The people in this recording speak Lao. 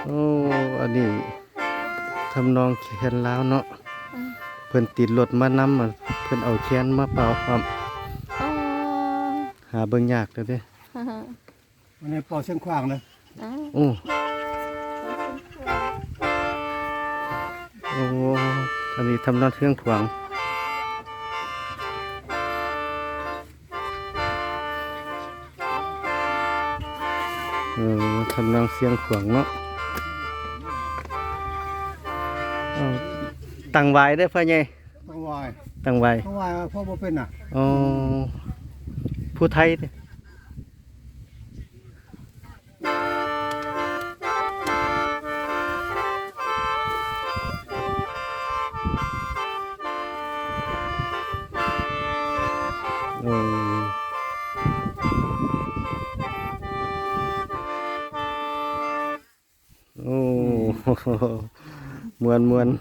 ໂອ້ ອັນນີ້ທຳນອງແຄນລາວເນາະ. ເພິ່ນຕິດລົດມານຳ ເພິ່ນເອົາແຄນມາເປົ່າພ້ອມ. ຫາເບິ່ງຍາກເດີ. ອັນນີ້ເປົ່າຊຽງຂວາງເດີ. ໂອ້ ໂອ້ ອັນນີ້ທຳນອງຊຽງຂວາງ. ເອີ ທຳນອງຊຽງຂວາງເນາະ. ເອີ ຕັ້ງຫວາຍເດີພໍ່ໃຫຍ່. ຕັ້ງຫວາຍ ຕັ້ງຫວາຍ ຕັ້ງຫວາຍ ເພາະບໍ່ເປັນນະ. ອໍ ຜູ້ໄທເດ້. ໂອ້ ໂອ້ ມ່ວນໆ.